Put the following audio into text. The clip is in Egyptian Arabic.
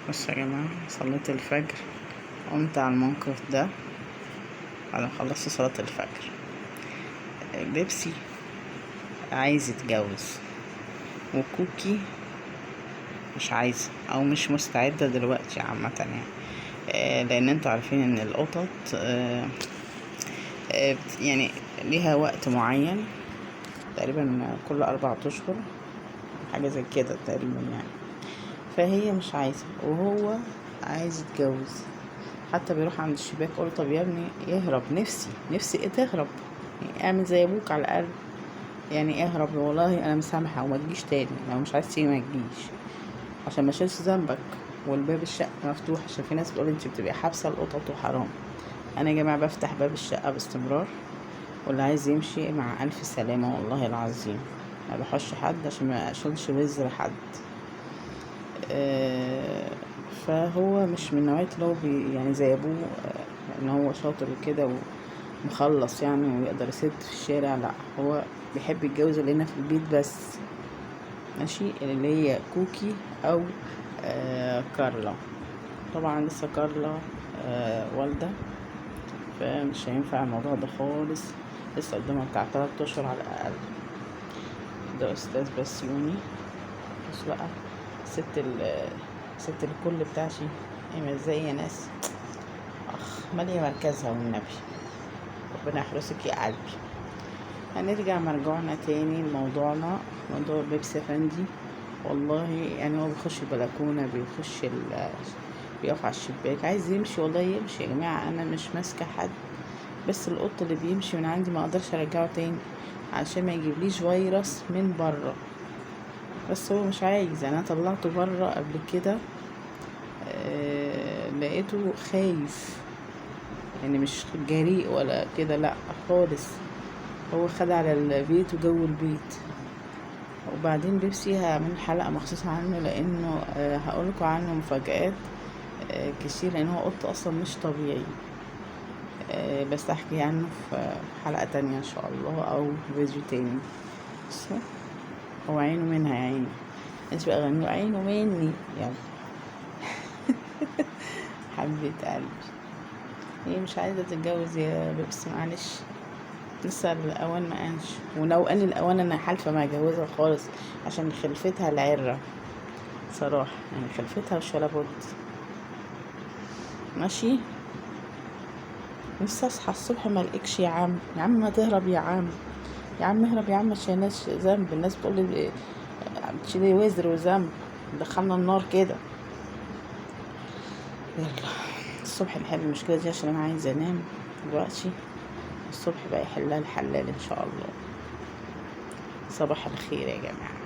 بصوا يا جماعة، صليت الفجر، قمت على الموقف ده بعد ما خلصت صلاة الفجر. بيبسي عايز يتجوز وكوكي مش عايزة او مش مستعدة دلوقتي عامة يعني. لان انتوا عارفين ان القطط يعني ليها وقت معين، تقريبا كل 4 اشهر حاجة زي كده تقريبا يعني. فهي مش عايزة وهو عايز يتجوز، حتى بيروح عند الشباك يقول طب يا ابني يهرب، نفسي نفسي ايه تهرب، يعني اعمل زي ابوك على الاقل، يعني اهرب والله انا مسامحة وما تجيش تاني، لو مش عايز تيجي ما تجيش عشان ما اشيلش ذنبك. والباب الشقة مفتوح، عشان في ناس بتقول انت بتبقي حابسة القطط وحرام. انا يا جماعة بفتح باب الشقة باستمرار، واللي عايز يمشي مع الف سلامة والله العظيم، ما بحوش حد عشان ما اشيلش وزر حد. فهو مش من نوعية اللي هو يعني زي ابوه، ان هو شاطر وكده ومخلص يعني ويقدر يسد في الشارع، لا هو بيحب يتجوز اللي هنا في البيت بس، ماشي، اللي هي كوكي او كارلا. طبعا لسه كارلا والدة، فمش هينفع الموضوع ده خالص، لسه قدامها بتاع 3 اشهر على الاقل. ده استاذ بسيوني. بص بقى ست الكل بتاعتي ايه ازاي يا ناس، اخ مالية مركزها والنبي، ربنا يحرسك يا قلبي. هنرجع مرجعنا تاني لموضوعنا، موضوع بيبسي افندي. والله يعني هو بيخش البلكونة، بيقف على الشباك، عايز يمشي والله يمشي يا جماعة، انا مش ماسكة حد، بس القط اللي بيمشي من عندي ما اقدرش ارجعه تاني عشان ما يجيبليش فيروس من بره، بس هو مش عايز. انا طلعته بره قبل كده، لقيته خايف، يعني مش جريء ولا كده، لا خالص، هو خد على البيت وجو البيت. وبعدين بيبسي هعمل حلقة مخصوصة عنه، لانه هقولكوا عنه مفاجآت، كتير، لان هو قط اصلا مش طبيعي، بس احكي عنه في حلقة تانية ان شاء الله او فيديو تاني. بصوا هو عينه منها يا عيني، انت بقى غنوا عينه مني، يلا حبيبة قلبي. هي مش عايزة تتجوز يا بيبسي، معلش لسه الأوان ما قانش، ولو قال الأوان أنا حالفة ما هجوزها خالص عشان خلفتها العرة صراحة، يعني خلفتها مش ولا بد. ماشي، نفسي أصحى الصبح ما ألاقيكش يا عم، يا عم ما تهرب يا عم، يا عم اهرب يا عم، عشان الناس ذنب، الناس بتقول لي بتشيلي وزر وذنب، دخلنا النار كده. يلا الصبح نحل المشكلة دي عشان أنا عايزة أنام دلوقتي، الصبح بقى يحلها الحلال إن شاء الله. صباح الخير يا جماعة.